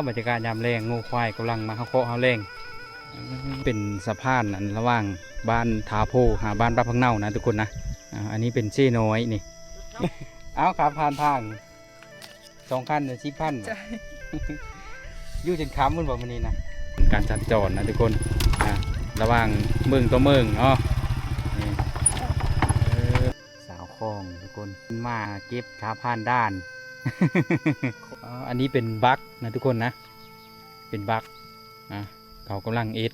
ບັນຍາກາດຍາມແລງ ງົວຄວາຍກຳລັງມາເຮົາເຄາະເຮົາແລງ. ເປັນສະພານອັນລະຫວ່າງບ້ານທ່າໂພຫາບ້ານປາກຜັກເນົານະທຸກຄົນນະ. ອາ ອັນນີ້ເປັນເຊນ້ອຍນີ້. ເອົາ ຂັບຜ່ານທາງ ສອງຄັນ ສິບພັນ ຢູ່ຈົນຄ່ຳພຸ້ນບໍ່ມື້ນີ້ນະ. ການສັນຈອນນະທຸກຄົນ ອາ ລະຫວ່າງເມືອງຕໍ່ເມືອງເນາະ. ນີ້ ເອີ ສາວຂອງທຸກຄົນ ມາເກັບຄ່າຜ່ານດ່ານ. ອໍ ອັນນີ້ເປັນບັກນະທຸກຄົນນະ ເປັນບັກ ອາ ເຂົາກຳລັງເຮັດ.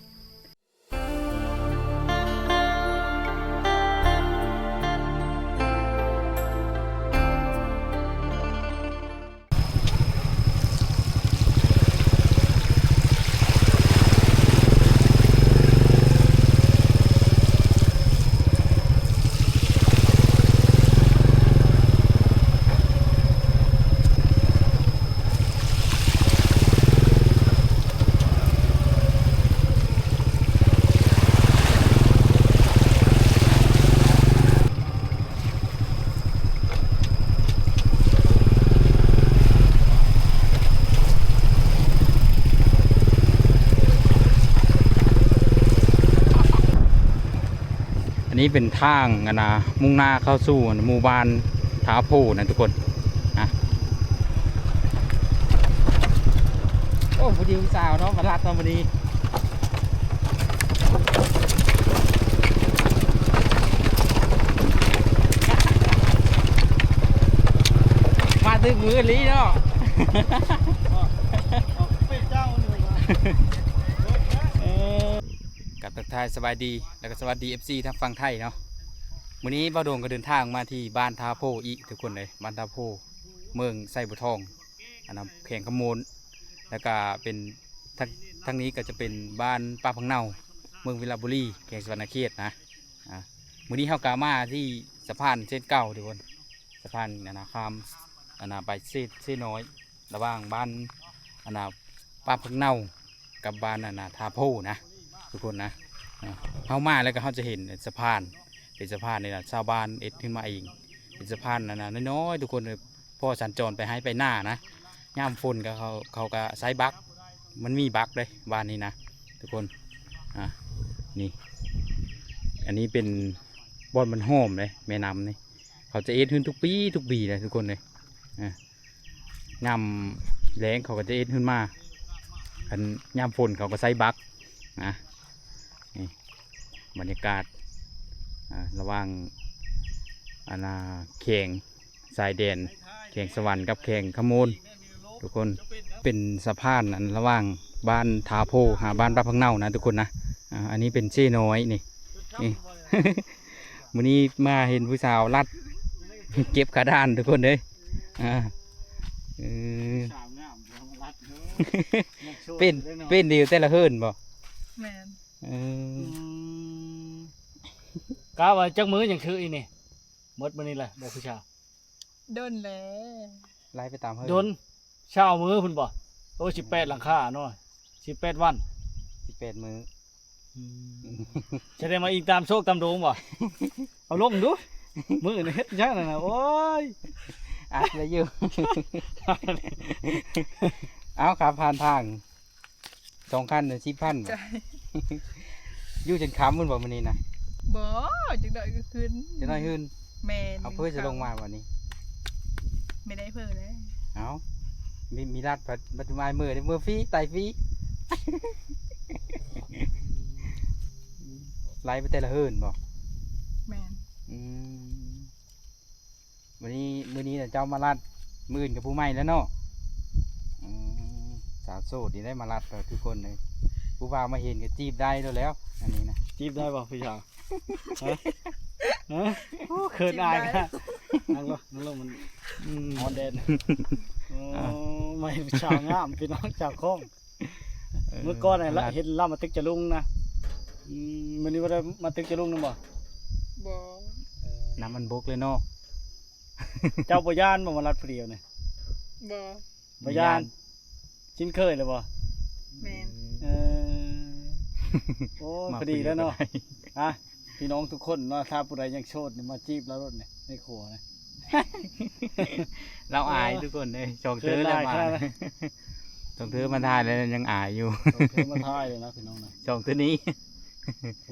ອັນນີ້ເປັນທາງອັນນະ ມຸ່ງໜ້າເຂົ້າສູ່ອັນໝູ່ບ້ານທ່າໂພນະທຸກຄົນນະ. ໂອ້ ຜູ້ດີຜູ້ສາວເນາະ ມາລັດເນາະມື້ນີ້. ມາຖືກມື້ອີ່ຫຼີເນາະ. ເອີ ກັບທັກທາຍສະບາຍດີ ແລ້ວກໍສະຫວັດດີ ເອັຟຊີ ທາງຝັ່ງໄທເນາະ. ມື້ນີ້ບ່າວໂດງກໍເດີນທາງມາທີ່ບ້ານທ່າໂພອີກທຸກຄົນເອີຍ ບ້ານທ່າໂພ ເມືອງໄຊບົວທອງ ອັນນະ ແຂວງຄຳມ່ວນ ແລ້ວກະເປັນ ທາງ ທາງນີ້ກໍຈະເປັນບ້ານປາກຜັກເນົາ ເມືອງວິລະບູລີ ແຂວງສະຫວັນນະເຂດນະ. ອາ ມື້ນີ້ເຮົາກໍມາທີ່ສະພານເສັ້ນເກົ່າທຸກຄົນ ສະພານອັນນະ ຂ້າມອັນນະ ໄປເຊ ເຊນ້ອຍ ລະຫວ່າງບ້ານອັນນະ ປາກຜັກເນົາ ກັບບ້ານອັນນະ ທ່າໂພນະທຸກຄົນນະ. ອາ ເຮົາມາແລ້ວກໍເຮົາຈະເຫັນສະພານ ເປັນສະພານນີ້ລະ ຊາວບ້ານເຮັດຂຶ້ນມາເອງ ເປັນສະພານອັນນະ ນ້ອຍໆ ທຸກຄົນເອີຍ ພໍສັນຈອນໄປໄຮ່ໄປນານະ. ຍາມຝົນກໍເຂົາ ເຂົາກໍໃຊ້ບັກ ມັນມີບັກເດ້ບ້ານນີ້ນະທຸກຄົນ. ອາ ນີ້ ອັນນີ້ເປັນບ່ອນມັນຫ້ອມເດ້ ແມ່ນ້ຳນີ້ ເຂົາຈະເຮັດຂຶ້ນທຸກປີ ທຸກປີເດ້ທຸກຄົນເອີຍ. ອາ ຍາມແລ້ງເຂົາກໍຈະເຮັດຂຶ້ນມາ ຄັນຍາມຝົນເຂົາກໍໃຊ້ບັກນະ. ນີ້ບັນຍາກາດ ອາ ລະຫວ່າງອັນນາ ແຂວງຊາຍແດນ ແຂວງສະຫວັນກັບແຂວງຄຳມ່ວນທຸກຄົນ. ເປັນສະພານອັນລະຫວ່າງບ້ານທ່າໂພຫາບ້ານປາກຜັກເນົານະທຸກຄົນນະ. ອາ ອັນນີ້ເປັນເຊນ້ອຍນີ້ ນີ້ ມື້ນີ້ມາເຫັນຜູ້ສາວລັດເກັບຄ່າດ່ານທຸກຄົນເອີຍ. ອາ ເອີ ສາວງາມລັດເດີ ເປັນ ເປັນດີແຕ່ລະເຫີນບໍ່? ແມ່ນ ເອີ ອືມ ກະວ່າຈັກມື້ຍັງຖືອີນີ້ ໝົດມື້ນີ້ແຫຼະບໍ່ຜູ້ສາວ? ດົນແຫຼະ ໄລ່ໄປຕາມເຫີນ ດົນ ຊາວມື້ພຸ້ນບໍ່? ໂອ້ ສິບແປດຫຼັງຄາເນາະ ສິບແປດວັນ ສິບແປດມື້. ອືມ ຈະໄດ້ມາອີງຕາມໂຊກຕາມດວງບໍ່? ເອົາລົງດູ ມື້ນີ້ເຮັດຫຍັງນັ້ນນະ ໂອ້ຍ ອັດໄວ້ຢູ່. ເອົາ ຂັບຜ່ານທາງ ສອງຄັນ ສິບພັນ ຢູ່ຈົນຄ່ຳພຸ້ນບໍ່ມື້ນີ້ນະ? ບໍ່ ຈັກໜ້ອຍກໍຂຶ້ນ ຈັກໜ້ອຍຂຶ້ນ. ແມ່ນ ເອົາເພີຈະລົງມາບັດນີ້ ແມ່ນໄດ້ເພີແລ້ວ. ເອົາ ມີ ມີລັດບັດ ບັດມາເມືອ ເມືອຟຣີ ໄຕ່ຟຣີ ໄລ່ໄປແຕ່ລະເຫີນບໍ່? ແມ່ນ ອືມ. ມື້ນີ້ ມື້ນີ້ນະເຈົ້າມາລັດ ມື້ອື່ນກໍຜູ້ໃໝ່ແລ້ວເນາະ. ອືມ ສາວໂສດນີ້ໄດ້ມາລັດແລ້ວທຸກຄົນເອີຍ ຜູ້ບ່າວມາເຫັນກໍຈີບໄດ້ໂລດແລ້ວ ອັນນີ້ນະ. ຈີບໄດ້ບໍ່ຜູ້ສາວ? ຮະ? ຮະ? ໂອ້ ເຂີນອາຍນະ ນັ່ງລົງ ນັ່ງລົງ ມັນ ອືມ ຮ້ອນແດດ. ໂອ້ ອ່າ ໃໝ່ສາວງາມ ພີ່ນ້ອງ ສາວຂອງ. ເອີ ມື້ກ່ອນນະ ລະ ເຫັນລາວມາຕຶກຈະລຸງນະ. ອືມ ມື້ນີ້ບໍ່ໄດ້ມາຕຶກຈະລຸງນຳບໍ່? ບໍ່ ເອີ ນ້ຳມັນບົກເລີຍເນາະ. ເຈົ້າບໍ່ຢ້ານບໍ່ມາລັດຜູ້ດຽວນີ້? ບໍ່ ບໍ່ຢ້ານ ບໍ່ຢ້ານ. ຊິນເຄີຍແລ້ວບໍ່? ແມ່ນ ເອີ ໂອ້ ມາ ພໍດີແລ້ວເນາະ. ອ່ະ ພີ່ນ້ອງທຸກຄົນເນາະ ຖ້າຜູ້ໃດຍັງໂສດນີ້ ມາຈີບລາວໂລດນີ້ ໃນຄົວນະ. ລາວອາຍ ເອີ ທຸກຄົນເອີຍ ສອງເທື່ອແລ້ວມາ. ເຂີນຫຼາຍຂະໜາດນັ້ນ. ຕ້ອງຖືມາຖ່າຍແລ້ວ ຍັງອາຍຢູ່ ຕ້ອງຖືມາຖ່າຍເລີຍນະພີ່ນ້ອງນະ ສອງຕົວນີ້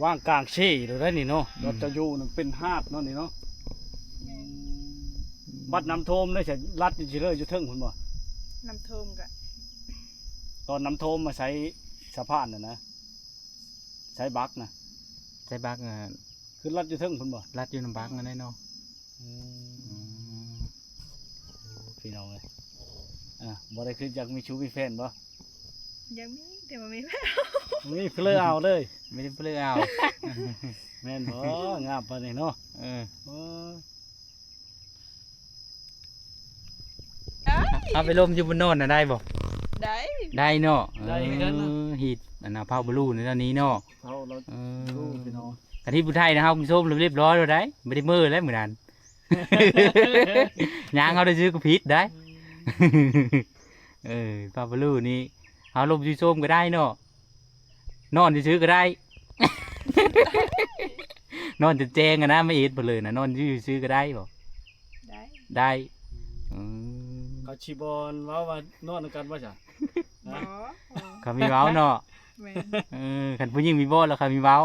ວາງກາງເຊໂລດໄດ໋ນີ້ເນາະ ອືມ ດອນເຈົ້າຢູ່ນັ້ນເປັນຫາດເນາະນີ້ເນາະ ແມ່ນ ບັດນ້ຳຖ້ວມໄດ້ໃສ ລັດຢູ່ຊິເລີຍ ຢູ່ເທິງພຸ້ນບໍ່? ນ້ຳຖ້ວມກະ ຕອນນ້ຳຖ້ວມມາໃຊ້ສະພານນັ້ນນະ ໃຊ້ບັກນະ ໃຊ້ບັກ ອ່າ ຄືລັດຢູ່ເທິງພຸ້ນບໍ່? ລັດຢູ່ນຳບັກນັ້ນແຫຼະເນາະ ອືມ ອືມ ໂອ້ ພີ່ນ້ອງເອີຍ ອ່າ ບໍ່ໄດ້ຄິດຢາກມີຊູ່ມີແຟນບໍ່? ຢາກມີ ແຕ່ບໍ່ມີແຟນ ມີເພີເອົາເລີຍ ມີເພີເອົາ ແມ່ນບໍ່? ງາມປານນີ້ເນາະ ເອີ ໂອ້ ໄດ້ ເອົາໄປລົມຢູ່ບົນນອນນະໄດ້ບໍ່? ໄດ້ ໄດ້ເນາະ ໄດ້ຄືກັນນະ ເອີ ຮີດອັນນ່າ ເຜົາບະລູໃນຕອນນີ້ເນາະ ເຜົາແລ້ວ ເອີ ບະລູພີ່ນ້ອງ ກະທິດຜູ້ໄທນະ ເຮົາຊົມລຽບຮ້ອຍແລ້ວໄດ໋ ບໍ່ໄດ້ເມີແລ້ວມື້ນັ້ນ ຍ່າງເຮົາໄດ້ຊື້ກໍຜິດໄດ໋ ອືມ ເອີ ເຜົາບະລູນີ້ ເຮົາລົມຢູ່ຊົມກໍໄດ້ເນາະ ນອນຊື່ໆກໍໄດ້ ນອນຈົນແຈ້ງຫັ້ນນະ ມາເອັດເພິ່ນເລີຍນະ ນອນຢູ່ຊື່ໆກໍໄດ້ບໍ່? ໄດ້ ໄດ້ ອືມ ເຂົາຊິບໍ່ເວົ້າວ່ານອນນຳກັນບໍ່ຊະ? ບໍ່ ເຂົາມີເວົ້າເນາະ ແມ່ນ ເອີ ຄັນຜູ້ຍິງມີບໍ່ແລ້ວເຂົາມີເວົ້າ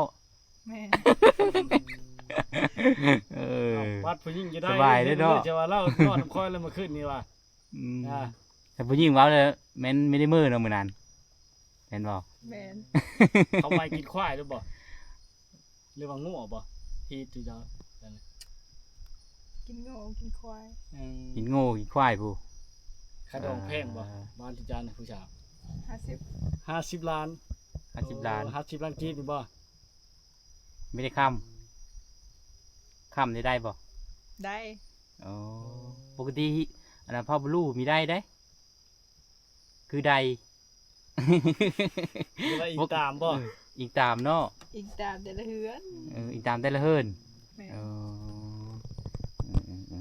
ແມ່ນ ເອີ ເອົ້າ ບັດຜູ້ຍິງຈະໄດ້ ສະບາຍເດ້ເນາະ ຈະວ່າລາວນອນນຳຂ້ອຍແລ້ວມື້ຄືນນີ້ວ່າ ອືມ ອ່າ ແຕ່ຜູ້ຍິງເວົ້າແລ້ວແມ່ນ ແມ່ນໄດ້ເມີເນາະມື້ນັ້ນ ແມ່ນບໍ່? ແມ່ນ ເຂົາໄປກິນຄວາຍຫຼືບໍ່? ຫຼືວ່າງົວບໍ່? ທີ່ເຈົ້າ ກິນງົວກິນຄວາຍ ອືມ ກິນງົວກິນຄວາຍພຸ້ນ ຄ່າດອງແພງບໍ່? ອ່າ ບ້ານທີ່ຈານນະ ຜູ້ສາວ ຫ້າສິບ ຫ້າສິບລ້ານ ຫ້າສິບລ້ານ ໂອ້ ຫ້າສິບລ້ານກີບນີ້ບໍ່? ມີໄດ້ຄ້ຳ ຄ້ຳນີ້ໄດ້ບໍ່? ໄດ້ ໂອ້ ປົກກະຕິອັນນັ້ນເຜົ່າບະລູມີໄດ້ເດ້ ຄືໄດ້ ຫຼືວ່າອີງຕາມບໍ່? ເອີ ອີງຕາມເນາະ ອີງຕາມແຕ່ລະເຮືອນ ເອີ ອີງຕາມແຕ່ລະເຮືອນ ແມ່ນ ເອີ ເອີ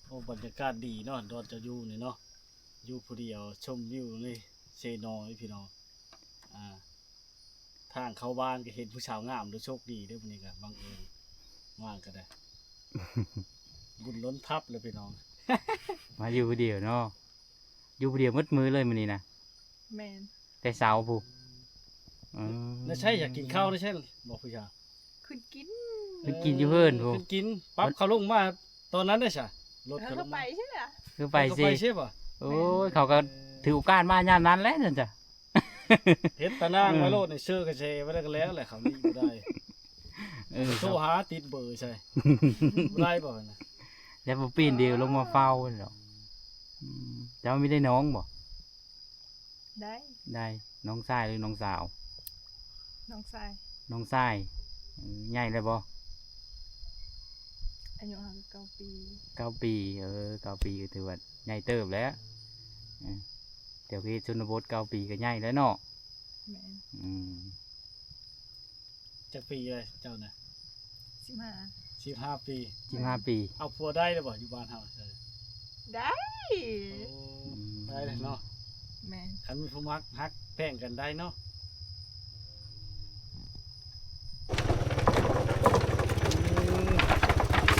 ໂອ້ ບັນຍາກາດດີເນາະ ດອນເຈົ້າຢູ່ນີ້ເນາະ ຢູ່ຜູ້ດຽວຊົມວິວນີ້ເຊນ້ອຍພີ່ນ້ອງ ອ່າ ທາງເຂົ້າບ້ານກໍເຫັນຜູ້ສາວງາມເດີ ໂຊກດີເດີ ມື້ນີ້ກໍບັງເອີນມາກໍໄດ້ ບຸນລົ້ນທັບເລີຍພີ່ນ້ອງ ມາຢູ່ຜູ້ດຽວເນາະ ຢູ່ຜູ້ດຽວໝົດມື້ເລີຍມື້ນີ້ນະ ແມ່ນ ແຕ່ເຊົ້າພຸ້ນ ອືມ ແລ້ວໃສຢາກກິນເຂົ້າແລ້ວໃສບໍ່ຜູ້ສາວ? ຂຶ້ນກິນ ຂຶ້ນກິນຢູ່ເຮືອນພຸ້ນ ຂຶ້ນກິນ ປັບເຂົາລົງມາຕອນນັ້ນເດ້ຊະ ລົດເຂົາລົງມາ ເອີ ເຂົາໄປຊິລະ ຄືໄປຊິ ເຂົາໄປຊິບໍ່? ໂອ້ຍ ເຂົາກໍຖືໂອກາດມາຍາມນັ້ນແຫຼະຊັ້ນຈ້ະ ເຮັດຕານາງໄວ້ໂລດນີ້ ເຊີກະເຊໄວ້ແລ້ວກໍແລ້ວແຫຼະ ເຂົາໜີບໍ່ໄດ້ ເອີ ໂທຫາຕິດເບີໃສ່ ບໍ່ໄດ້ບໍ່ນະ ຢ່າບໍ່ປີນດຽວລົງມາເຝົ້າດອກ ອືມ ເຈົ້າມີໄດ້ນ້ອງບໍ່? ໄດ້ ໄດ້ ນ້ອງຊາຍຫຼືນ້ອງສາວ? ນ້ອງຊາຍ ນ້ອງຊາຍ ເອີ ໃຫຍ່ແລ້ວບໍ່? ອາຍຸເຮົາກໍເກົ້າປີ ເກົ້າປີ ເອີ ເກົ້າປີກໍຖືວ່າໃຫຍ່ເຕີບແລ້ວ ເອີ ແຖວເຂດຊົນນະບົດເກົ້າປີກໍໃຫຍ່ແລ້ວເນາະ ແມ່ນ ອືມ ຈັກປີແລ້ວເຈົ້ານະ? ສິບຫ້າ ສິບຫ້າປີ ສິບຫ້າປີ ເອົາຜົວໄດ້ແລ້ວບໍ່ ຢູ່ບ້ານເຮົາ? ໄດ້ ໂອ້ ອືມ ໄດ້ເນາະ ແມ່ນ ຄັນມີຜູ້ມັກຮັກແພງກັນໄດ້ເນາະ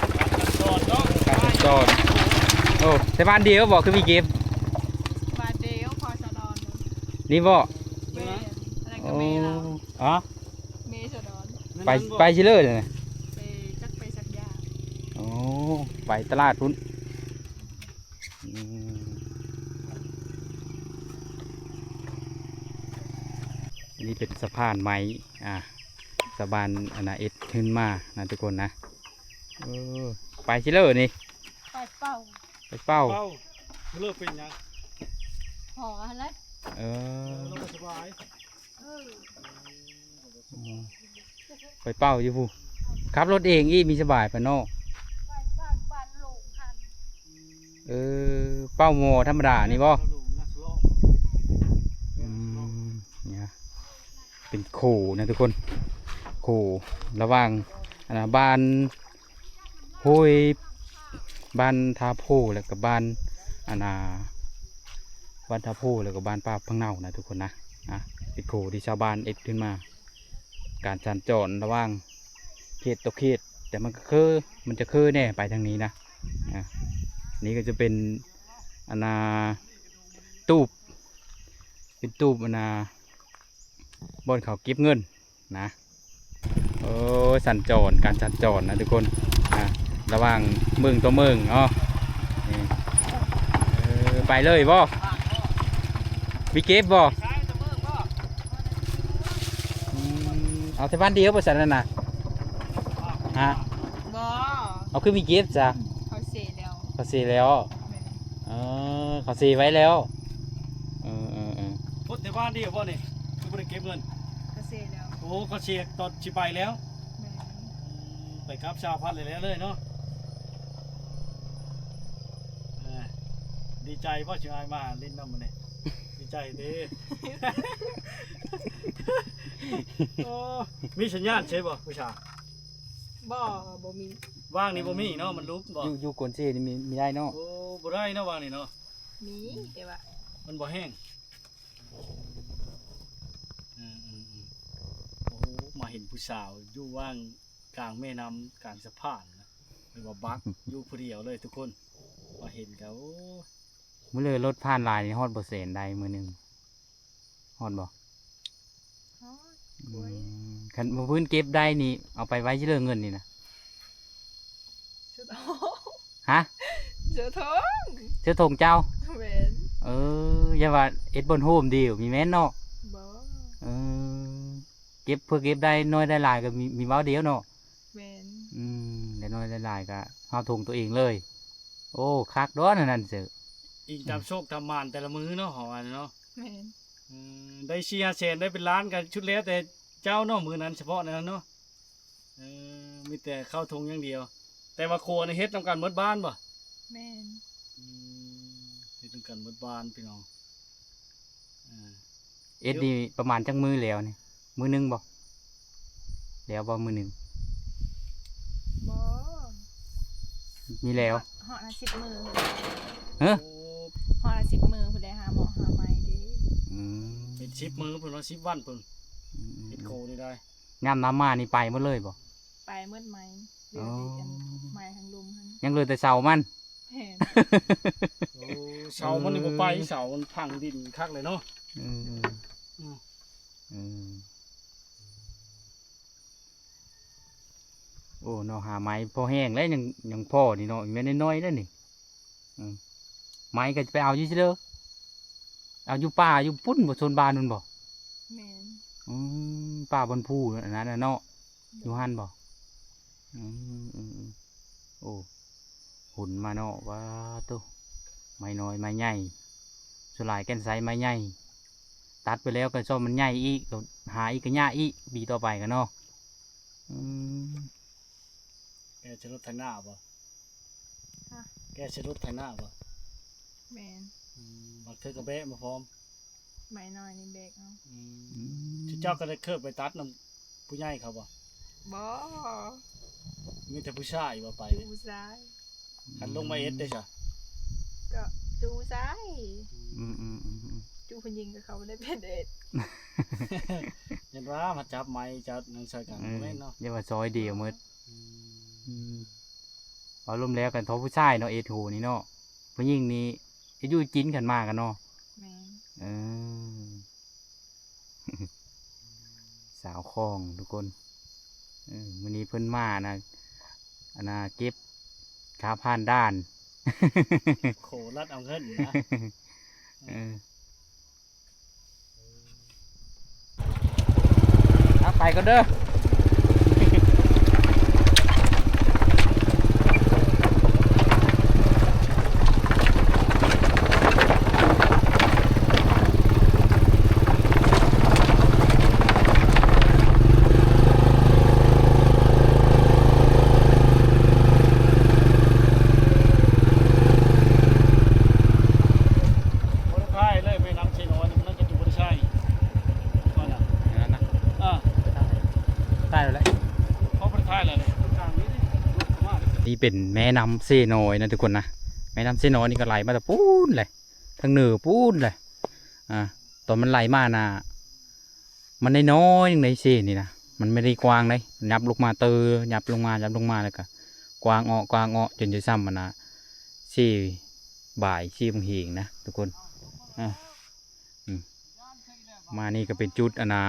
ຕາມຂັ້ນຕອນເນາະ ຕາມຂັ້ນຕອນ ໂອ້ ແຕ່ບ້ານດຽວບໍ່ ຄືມີເກັບ ບ້ານດຽວ ພໍ່ສະດອນ ນີ້ບໍ່? ແມ່ນ ອັນນັ້ນກໍແມ່ລາວ ອໍ ແມ່ສະດອນ ໄປ ໄປຊິເລີຍນະ ໄປ ຈັກໄປສັກຢາ ໂອ້ ໄປຕະຫຼາດພຸ້ນ ອືມ ນີ້ເປັນສະພານໄມ້ ອ່າ ຊາວບ້ານອັນນ່າເຮັດຂຶ້ນມານະທຸກຄົນນະ ເອີ ໄປຊິເລີຍນີ້ ໄປເປົ່າ ໄປເປົ່າ ເປົ່າ ຊິເລີຍເປັນຫຍັງ ຫໍຫັ້ນແຫຼະ ເອີ ເອີ ລົງໄປສະບາຍ ເອີ ອືມ ໄປເປົ່າຢູ່ພຸ້ນ ຂັບລົດເອງອີກ ມີສະບາຍປານນອກ ໄປບ້ານ ບ້ານໂລງຫັ້ນ ເອີ ເປົ່າໝໍທຳມະດານີ້ບໍ່? ອືມ ເປັນໂຂນະທຸກຄົນ ໂຂນລະຫວ່າງ ອັນນ່າ ບ້ານ ໂຮຍ ບ້ານທ່າໂພ ແລ້ວກໍບ້ານ ອັນນ່າ ບ້ານທ່າໂພ ແລ້ວກໍບ້ານປ່າພັງເນົານະທຸກຄົນນະ ອ່າ ເປັນໂຂທີ່ຊາວບ້ານເຮັດຂຶ້ນມາ ການສັນຈອນລະຫວ່າງເຂດຕໍ່ເຂດ ແຕ່ມັນກໍຄື ມັນຈະຄືແດ່ໄປທາງນີ້ນະ ອ່າ ນີ້ກໍຈະເປັນ ອັນນ່າ ຕູບ ເປັນຕູບອັນນ່າ ບ່ອນເຂົາເກັບເງິນນະ. ໂອ້ ສັນຈອນ ການສັນຈອນນະທຸກຄົນ ອ່າ ລະຫວ່າງເມືອງຕໍ່ເມືອງເນາະ. ນີ້ ເອີ ໄປເລີຍບໍ່? ມີເກັບບໍ່? ອືມ ເອົາແຕ່ບ້ານດຽວບໍ່ຊັ້ນນັ້ນນະ? ຮະ? ບໍ່ ເອົາ ຄືມີເກັບຊະ? ເຂົາເຊແລ້ວ ເຂົາເຊແລ້ວ. ແມ່ນ ເອີ ເຂົາເຊໄວ້ແລ້ວ. ເອີໆໆ ຄົນແຖວບ້ານນີ້ບໍ່ນີ້ ຄືບໍ່ໄດ້ເກັບເງິນ? ເຂົາເຊແລ້ວ. ໂອ້ ເຂົາເຊຕອນຊິໄປແລ້ວ. ແມ່ນ ອືມ ໄປກັບຊາວພັນແລ້ວເລີຍເນາະ. ເອີ ດີໃຈບໍ່ ຊິອ້າຍມາຫຼິ້ນນຳມື້ນີ້? ດີໃຈເດ້. ໂອ້ ມີສັນຍານໃຊ່ບໍ່ຜູ້ສາວ? ບໍ່ ບໍ່ມີ. ວ່າງນີ້ບໍ່ມີເນາະ ມັນຫຼຸບບໍ່? ຢູ່ ຢູ່ໂກນເຊນີ້ມີ ມີໄດ້ເນາະ? ໂອ້ ບໍ່ໄດ້ເນາະ ວ່າງນີ້ເນາະ. ມີ ແຕ່ວ່າມັນບໍ່ແຮງ. ອືມໆໆ ໂອ້ ມາເຫັນຜູ້ສາວຢູ່ວ່າງກາງແມ່ນ້ຳ ກາງສະພານນະ ຫຼືວ່າບັກ ຢູ່ຜູ້ດຽວເລີຍທຸກຄົນ. ມາເຫັນກະ ໂອ້ ມື້ເລີລົດຜ່ານຫຼາຍນີ້ຮອດບໍ່ແສນໄດ້ມື້ໜຶ່ງ? ຮອດບໍ່? ຮອດ ອືມ ໂອ້ຍ ຄັນມື້ພື້ນເກັບໄດ້ນີ້ ເອົາໄປໄວ້ຊິເລີເງິນນີ້ນະ? ເສື້ອໂທ້ງ ຮະ? ເສື້ອໂທ້ງ ເສື້ອໂທ້ງເຈົ້າ? ແມ່ນ ເອີ ຢ່າວ່າເຮັດບ່ອນໂຮມດຽວ ມີແມ່ນເນາະ? ບໍ່ ເອີ ເກັບເພື່ອເກັບໄດ້ໜ້ອຍໄດ້ຫຼາຍກໍມີ ມີເວົ້າດຽວເນາະ? ແມ່ນ ອືມ ໄດ້ໜ້ອຍໄດ້ຫຼາຍກໍເຮົາຖົງຕົວເອງເລີຍ. ໂອ້ ຄັກດອນອັນນັ້ນເສີ ອີງຕາມໂຊກຕາມໝານແຕ່ລະມື້ເນາະ ເຮົາວ່າເນາະ. ແມ່ນ ອືມ ໄດ້ສີ່ຫ້າແສນ ໄດ້ເປັນລ້ານກໍສຸດແລ້ວແຕ່ເຈົ້າເນາະ ມື້ນັ້ນສະເພາະນັ້ນເນາະ. ເອີ ມີແຕ່ເຂົ້າທົ່ງຢ່າງດຽວ ແຕ່ວ່າຄົວນີ້ເຮັດນຳກັນໝົດບ້ານບໍ່? ແມ່ນ ອືມ ເຮັດນຳກັນໝົດບ້ານພີ່ນ້ອງ. ເອີ ເຮັດນີ້ປະມານຈັກມື້ແລ້ວນີ້? ມື້ໜຶ່ງບໍ່? ແລ້ວບໍ່ມື້ໜຶ່ງ? ບໍ່ ມີແລ້ວ ຮອດ ຮອດຫ້າສິບມື້. ຮະ? ໂອ້ ຮອດຫ້າສິບມື້ພຸ້ນແຫຼະ ຫາໝໍຫາໄມ້ເດ້. ອືມ ເປັນສິບມື້ພຸ້ນເນາະ ສິບວັນພຸ້ນ. ອືມ ເຮັດໂຄນີ້ໄດ້ ຍາມນ້ຳມານີ້ໄປໝົດເລີຍບໍ່? ໄປໝົດໄມ້ ເຫຼືອແຕ່ ອໍ ອັນໄມ້ທາງລຸ່ມຫັ້ນ ຍັງເຫຼືອແຕ່ເສົາມັນ. ແມ່ນ ໂອ້ ເສົາມັນນີ້ບໍ່ໄປ ເອີ ເສົາມັນພັງດິນຄັກເລີຍເນາະ. ອືມ ອືມ ອືມ ອືມ ໂອ້ ເນາະ ຫາໄມ້ພໍແຮງແລ້ວ ຍັງ ຍັງພໍນີ້ເນາະ ແມ່ນນ້ອຍໆເດ້ນີ້. ອືມ ໄມ້ກໍຈະໄປເອົາຢູ່ຊິເດີ ເອົາຢູ່ປ່າຢູ່ພຸ້ນບໍ່ ໂຊນບ້ານພຸ້ນບໍ່? ແມ່ນ ອືມ ປ່າບ່ອນພູອັນນັ້ນນະເນາະ. ໂດຍ ຢູ່ຫັ້ນບໍ່? ອືມ ອືມ ອືມ ໂອ້ ຫຸນມາເນາະ ວ້າໂຕ ໄມ້ນ້ອຍໄມ້ໃຫຍ່ ສ່ວນຫຼາຍແກ່ນໄຊໄມ້ໃຫຍ່ ຕັດໄປແລ້ວກໍຊ້ອມມັນໃຫຍ່ອີກ ກໍຫາອີກກໍຍາກອີກ ປີຕໍ່ໄປກໍເນາະ. ອືມ ແກ່ໃສ່ລົດໄຖນາບໍ່? ຮະ? ແກ່ໃສ່ລົດໄຖນາບໍ່? ແມ່ນ ອືມ ບາງເທື່ອກໍແບກມາພ້ອມ ໄມ້ນ້ອຍນີ້ແບກເອົາ. ອືມ ອືມ ເຈົ້າກໍໄດ້ເຄີຍໄປຕັດນຳຜູ້ໃຫຍ່ເຂົາບໍ່? ບໍ່ ມີແຕ່ຜູ້ຊາຍບໍ່ໄປ? ຢູ່ຜູ້ຊາຍ. ຄັນລົງມາເຮັດເດ້ຊະ? ກໍຢູ່ຜູ້ຊາຍ. ອືມໆໆໆ ຢູ່ຜູ້ຍິງກໍເຂົາບໍ່ໄດ້ເປັນເຮັດ. ເຫັນວ່າມາຈັບໄມ້ຈັບຫຍັງໃສ່ກັນ ເອີ ແມ່ນເນາະ ຢ່າວ່າຊອຍດຽວໝົດ. ອືມ ອືມ ເວົ້າລວມແລ້ວກັນເທາະຜູ້ຊາຍເນາະ ເອັດໂຫນີ້ເນາະ ຜູ້ຍິງນີ້ເຮັດຢູ່ກິນກັນມາກັນເນາະ. ແມ່ນ ເອີ ສາວຂອງທຸກຄົນ. ເອີ ມື້ນີ້ເພິ່ນມານະ ອັນນ່າ ເກັບຄ່າຜ່ານດ່ານ ໂຄລັດເອົາເງິນນະ. ເອີ ເອົາ ໄປກ່ອນເດີ. ບໍ່ໄດ້ຖ່າຍເລີຍ ແມ່ນ້ຳເຊນ້ອຍນີ້ມັນກໍຢູ່ບໍ່ໄດ້ໃຊ້ ວ່ານະ ອັນນັ້ນນະ ເອີ ຖ່າຍແລ້ວແຫຼະ ເຂົາບໍ່ໄດ້ຖ່າຍແລ້ວນີ້. ນີ້ເປັນແມ່ນ້ຳເຊນ້ອຍນະທຸກຄົນນະ. ແມ່ນ້ຳເຊນ້ອຍນີ້ກໍໄຫຼມາແຕ່ປູ້ນແຫຼະ ທາງເໜືອປູ້ນແຫຼະ. ອ່າ ຕອນມັນໄຫຼມານະ ມັນນ້ອຍໆໜຶ່ງໃດເຊນີ້ນະ ມັນບໍ່ໄດ້ກວ້າງໃດ ຫຍັບລົງມາເຕີ ຫຍັບລົງມາ ຫຍັບລົງມາ ແລ້ວກໍກວ້າງເອາະ ກວ້າງເອາະ ຈົນຈະສ່ຳອັນນະ ເຊບາຍ ເຊບັງເຫງນະທຸກຄົນ. ອ່າ ອືມ ມານີ້ກໍເປັນຈຸດ ອັນນ່າ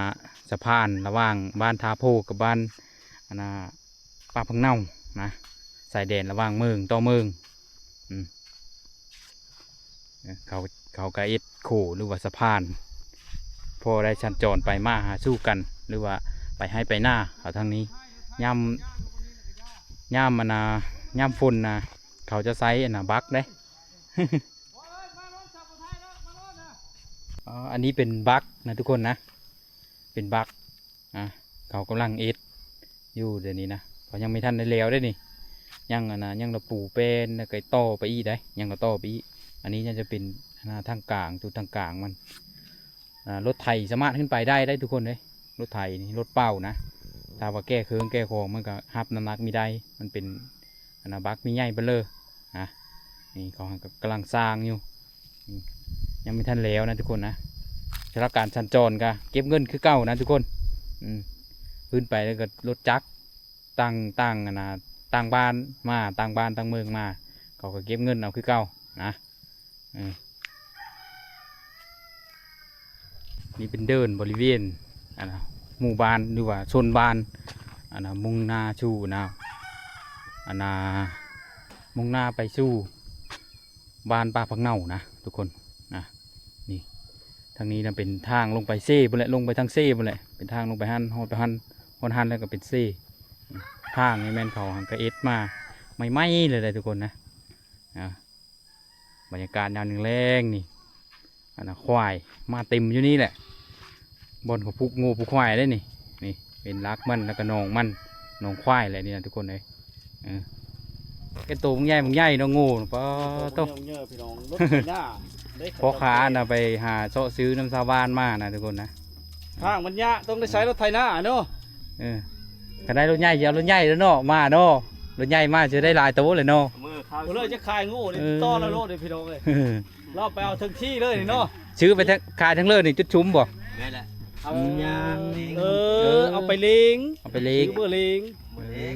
ສະພານລະຫວ່າງບ້ານທ່າໂພກັບບ້ານ ອັນນ່າ ປາກຜັກເນົ່ານະ ຊາຍແດນລະຫວ່າງເມືອງຕໍ່ເມືອງ. ອືມ ເອີ ເຂົາ ເຂົາກໍເຮັດໂຂ ຫຼືວ່າສະພານ ພໍໄດ້ສັນຈອນໄປມາຫາສູ່ກັນ ຫຼືວ່າໄປໄຮ່ໄປນາເຂົາທາງນີ້. ຍາມ ຍາມ ອັນນ່າ ຍາມຝົນນະ ເຂົາຈະໃຊ້ ອັນນ່າ ບັກເດ້. ອໍ ອັນນີ້ເປັນບັກນະທຸກຄົນນະ ເປັນບັກ ອ່າ ເຂົາກຳລັງເຮັດຢູ່ດຽວນີ້ນະ ເຂົາຍັງບໍ່ທັນໄດ້ແລ້ວເດ້ນີ້ ຍັງ ອັນນ່າ ຍັງລະປູແປ້ນ ແລ້ວກໍຕໍ່ໄປອີກໄດ໋ ຍັງກໍຕໍ່ໄປອີກ. ອັນນີ້ໜ້າຈະເປັນ ອັນນ່າ ທາງກາງ ຈຸດທາງກາງມັນ ອ່າ ລົດໄຖສາມາດຂຶ້ນໄປໄດ້ໄດ໋ທຸກຄົນເອີຍ ລົດໄຖນີ້ ລົດເປົ່ານະ ຖ້າວ່າແກ່ເຄື່ອງແກ່ຂອງມັນກໍຮັບນ້ຳໜັກມີໄດ້ ມັນເປັນ ອັນນ່າ ບັກມີໃຫຍ່ເບິ່ເລີນະ. ນີ້ເຂົາກຳລັງສ້າງຢູ່ ຍັງບໍ່ທັນແລ້ວນະທຸກຄົນນະ. ສຳລັບການສັນຈອນກໍເກັບເງິນຄືເກົ່ານະທຸກຄົນ. ອືມ ຂຶ້ນໄປແລ້ວກໍລົດຈັກ ຕ່າງ ຕ່າງ ອັນນ່າ ຕ່າງບ້ານມາ ຕ່າງບ້ານຕ່າງເມືອງມາ ເຂົາກໍເກັບເງິນເອົາຄືເກົ່ານະ. ເອີ ນີ້ເປັນເດີ່ນບໍລິເວນ ອັນນ່າ ໝູ່ບ້ານ ຫຼືວ່າໂຊນບ້ານ ອັນນ່າ ມຸ່ງໜ້າສູ່ນະ ອັນນ່າ ມຸ່ງໜ້າໄປສູ່ບ້ານປາກຜັກເນົ່ານະທຸກຄົນນະ. ນີ້ ທາງນີ້ນະເປັນທາງລົງໄປເຊພຸ້ນແຫຼະ ລົງໄປທາງເຊພຸ້ນແຫຼະ ເປັນທາງລົງໄປຫັ້ນ ຮອດໄປຫັ້ນ ຮອດຫັ້ນແລ້ວກໍເປັນເຊ. ທາງນີ້ແມ່ນເຂົາຫັ້ນກໍເຮັດມາໃໝ່ໆເລີຍເດ້ທຸກຄົນນະ. ອ່າ ບັນຍາກາດຍາມແລງໆນີ້ ອັນນ່າ ຄວາຍມາເຕັມຢູ່ນີ້ແຫຼະ ບ່ອນເຂົາຜູກງົວຜູກຄວາຍເດ້ນີ້. ນີ້ເປັນຫຼັກມັນ ແລ້ວກໍໜອງມັນ ໜອງຄວາຍແຫຼະນີ້ນະທຸກຄົນເອີຍ. ເອີ ແກ່ໂຕບັກໃຫຍ່ບັກໃຫຍ່ເນາະ ງົວ ປາໂຕ ເຍອະໆ ພີ່ນ້ອງ ລົດໄຖນາ ພໍ່ຄ້ານະໄປຫາເຊາະຊື້ນຳຊາວບ້ານມານະທຸກຄົນນະ. ທາງມັນຍາກ ຕ້ອງໄດ້ໃຊ້ລົດໄຖນາເນາະ. ເອີ ຄັນໄດ້ລົດໃຫຍ່ ຊິເອົາລົດໃຫຍ່ແລ້ວເນາະ ມາເນາະ ລົດໃຫຍ່ມາຊິໄດ້ຫຼາຍໂຕແຫຼະເນາະ. ມື້ເຂົາ ເລີຍຈະຂາຍງູນີ້ ເອີ ຕໍ່ລະໂລດເດ້ພີ່ນ້ອງເອີຍ. ເອີ ລາວໄປເອົາເຖິງທີ່ເລີຍນີ້ເນາະ ຊື້ໄປຂາຍທັງເລີຍນີ້ ຈຸດຊຸມບໍ່? ແມ່ນແຫຼະ ເອົາ ເອີ ເອີ ເອົາໄປເລີງ ເອົາໄປເລີງ ຊື້ເບີເລີງ ເອີ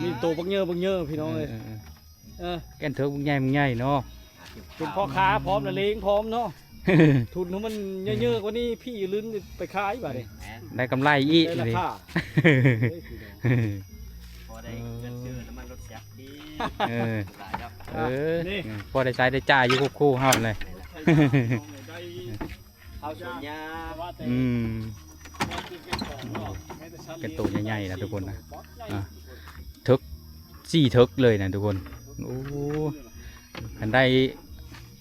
ມີໂຕບັກເຍີບັກເຍີພີ່ນ້ອງເອີຍ. ເອີ ເອີ ເອີ ເອີ ແກ່ນເຖິກບັກໃຫຍ່ບັກໃຫຍ່ເນາະ ເປັນພໍ່ຄ້າພ້ອມ ແລະເລງພ້ອມເນາະ. ທຸນໃຫ້ມັນເຍີະໆກວ່ານີ້ ພີ່ລືນໄປຂາຍບາດນີ້ ໄດ້ກຳໄລອີກ ໄດ້ລາຄາ ນີ້ ພໍໄດ້ເງິນຊື້ນ້ຳມັນລົດຈັກດີ. ເອີ ເອີ ນີ້ ພໍໄດ້ໃຊ້ໄດ້ຈ່າຍຢູ່ຄວບຄູ່ເຮົາແຫຼະ. ເຂົ້າສວນຍາ ອືມ ເປັນໂຕໃຫຍ່ໆນະທຸກຄົນນະ. ອ່າ ເຖິກ ສີ່ເຖິກເລີຍນະທຸກຄົນ. ໂອ້ ຄັນໄດ້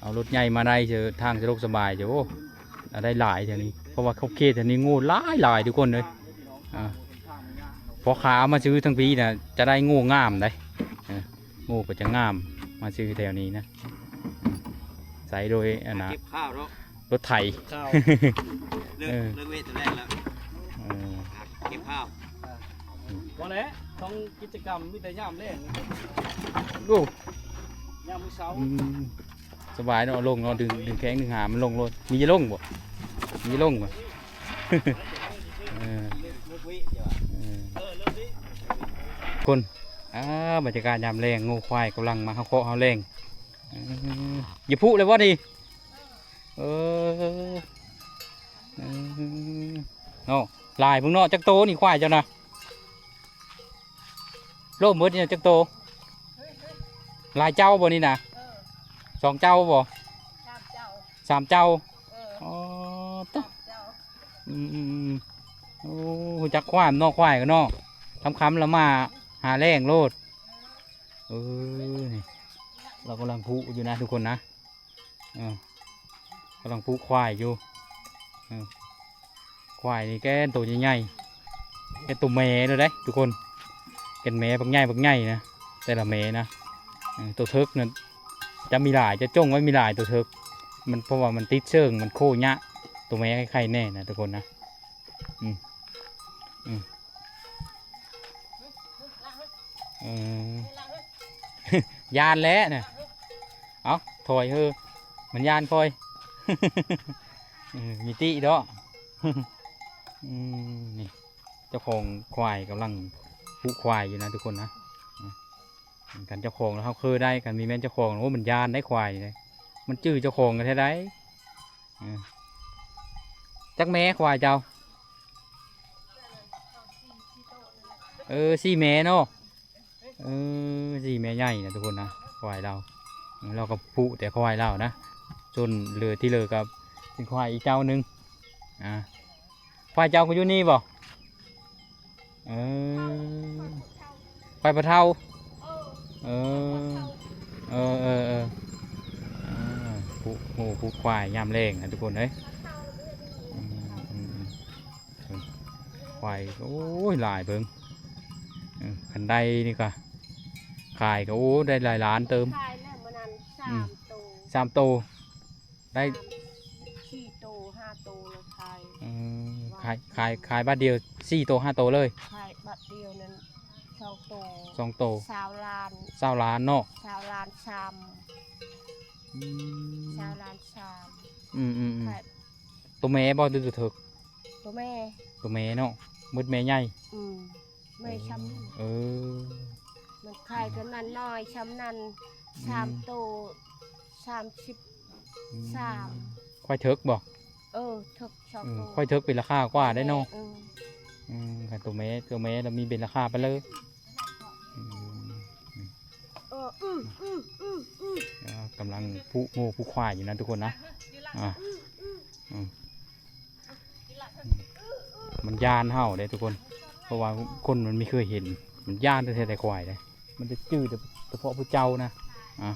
ເອົາລົດໃຫຍ່ມາໄດ້ເຈີ ທາງສະດວກສະບາຍເຈີ ໂອ້ ໄດ້ຫຼາຍແຖວນີ້ ເພາະວ່າຂອບເຂດແຖວນີ້ງູຫຼາຍໆ ທຸກຄົນເອີຍ. ອ່າ ພໍ່ຄ້າເອົາມາຊື້ທັງພີນະ ຈະໄດ້ງູງາມໄດ໋. ເອີ ງູກໍຈະງາມ ມາຊື້ແຖວນີ້ນະ. ໃຊ້ໂດຍ ອັນນ່າ ເກັບຂ້າວເນາະ ລົດໄຖ ເກັບຂ້າວ ເລີກ ເອີ ເລີກເວດແລກແລ້ວ. ເອີ ອ່ະ ເກັບຂ້າວ ບໍ່ແຫຼະ ຕ້ອງກິດຈະກຳມີແຕ່ຍາມແລງ. ໂອ້ ຍາມມື້ເຊົ້າ ອືມ ສະບາຍເນາະ ລົງເນາະ ດຶງ ດຶງແຂ້ງດຶງຫາມັນລົງໂລດ. ມີຈະລົງບໍ່? ມີຈະລົງບໍ່? ເອີ ເລີກ ເລີກເວດ ເອີ ເອີ ເລີກເວດ ຄົນ ອ່າ ບັນຍາກາດຍາມແລງ ງູຄວາຍກຳລັງມາເຮົາເຄາະເຮົາແລງ. ເອີ ຢູ່ພຸແລ້ວບໍ່ນີ້? ເອີ ເອີ ເນາະ ຫຼາຍພຸ້ນເນາະ. ຈັກໂຕນີ້ຄວາຍເຈົ້ານະ? ໂລມເບິດນີ້ຈັກໂຕ? ຫຼາຍເຈົ້າບໍ່ນີ້ນະ? ເອີ ສອງເຈົ້າບໍ່? ສາມເຈົ້າ ສາມເຈົ້າ. ເອີ ອໍ ໂຕ ສາມເຈົ້າ ອືມໆໆ ໂອ້ ຮູ້ຈັກຄວາມເນາະ ຄວາຍກໍເນາະ ຄ່ຳໆລະມາຫາແລງໂລດ. ເອີ ນີ້ ລາວກຳລັງຜູຢູ່ນະທຸກຄົນນະ. ເອີ ກຳລັງຜູຄວາຍຢູ່. ເອີ ຄວາຍນີ້ແກ່ນໂຕໃຫຍ່ໆ ແກ່ນໂຕແມ່ເລີຍເດ້ທຸກຄົນ. ແກ່ນແມ່ບັກໃຫຍ່ບັກໃຫຍ່ນະ ແຕ່ລະແມ່ນະ. ເອີ ໂຕເຖິກນັ້ນຈະມີຫຼາຍ ຈະຈົ່ງໄວ້ມີຫຼາຍໂຕເຖິກ ມັນ ເພາະວ່າມັນຕິດເຊີງ ມັນໂຄຍະ ໂຕແມ່ໄຂ່ແນ່ນະທຸກຄົນນະ. ອືມ ອືມ ເອີ ຢ້ານແຫຼະນະ. ເອົ້າ ຖອຍເຮີ ມັນຢ້ານຂ້ອຍ. ເອີ ມີຕິເນາະ. ອືມ ນີ້ ເຈົ້າຂອງຄວາຍກຳລັງຜູຄວາຍຢູ່ນະທຸກຄົນນະ. ອືມ ຄັນເຈົ້າຂອງແລ້ວເຮົາຄືໄດ້ ຄັນມີແມ່ນເຈົ້າຂອງ ໂອ້ ມັນຢ້ານໄດ໋ຄວາຍນີ້ເດ້. ມັນຈື່ເຈົ້າຂອງກັນແທ້ໃດ. ເອີ ຈັກແມ່ຄວາຍເຈົ້າ? ເອີ ສີ່ແມ່ເນາະ. ເອີ ສີ່ແມ່ໃຫຍ່ນະທຸກຄົນນະ ຄວາຍລາວ. ເອີ ລາວກໍຜູແຕ່ຄວາຍລາວນະ ສ່ວນເຫຼືອທີ່ເຫຼືອກໍເປັນຄວາຍອີກເຈົ້າໜຶ່ງ. ອ່າ ຄວາຍເຈົ້າກໍຢູ່ນີ້ບໍ່? ເອີ ຄວາຍພໍ່ເຖົ້າ. ເອີ ເອີ ເອີ ເອີ ອ່າ ຜູ ໂອ້ ຜູຄວາຍຍາມແລງນະທຸກຄົນເອີຍ. ອືມ ອືມ ອືມ ຄວາຍ ໂອ້ຍ ຫຼາຍເບິ່ງ. ເອີ ຄັນໄດ້ນີ້ກະຂາຍກະ ໂອ້ ໄດ້ຫຼາຍລ້ານເຕີມ. ຂາຍແລ້ວມື້ນັ້ນ ອືມ ສາມໂຕ ສາມໂຕ ໄດ້ ສາມ ສີ່ໂຕ ຫ້າໂຕແລ້ວຂາຍ. ອືມ ຂາຍ ຂາຍ ຂາຍບາດດຽວສີ່ໂຕ ຫ້າໂຕເລີຍ. ຂາຍບາດດຽວນັ້ນສອງໂຕ ສອງໂຕ ຊາວລ້ານ ຊາວລ້ານເນາະ. ຊາວລ້ານສາມ ອືມ ຊາວລ້ານສາມ. ອືມໆໆ ຂາຍ ໂຕແມ່ບໍ່ ຫຼືໂຕເຖິກ? ໂຕແມ່ ໂຕແມ່ເນາະ. ໝົດແມ່ໃຫຍ່. ອືມ ແມ່ຊ່ຳນັ້ນ. ເອີ ມັນຂາຍຕົວນັ້ນນ້ອຍຊ່ຳນັ້ນ. ອືມ ສາມໂຕ ສາມສິບ ອືມ ສາມ. ຄວາຍເຖິກບໍ່? ເອີ ເຖິກສອງ ອືມ ໂຕ ຄວາຍເຖິກເປັນລາຄາກວ່າໄດ໋ເນາະ. ເອີ ອືມ ຄັນໂຕແມ່ ໂຕແມ່ລະມີເປັນລາຄາໄປເລີຍ. ອືມ ເອີ ອື ອື ອື ອື ອ່າ ກຳລັງຜູໂມຜູຄວາຍຢູ່ນະທຸກຄົນນະ. ອ່າ ອືມ ມັນຢ້ານເຮົາເດ້ທຸກຄົນ ເພາະວ່າຄົນມັນບໍ່ເຄີຍເຫັນ ມັນຢ້ານແທ້ໆ ແຕ່ຄວາຍເດ້. ມັນຈະຈື່ແຕ່ສະເພາະຜູ້ເຈົ້ານະ. ອ່າ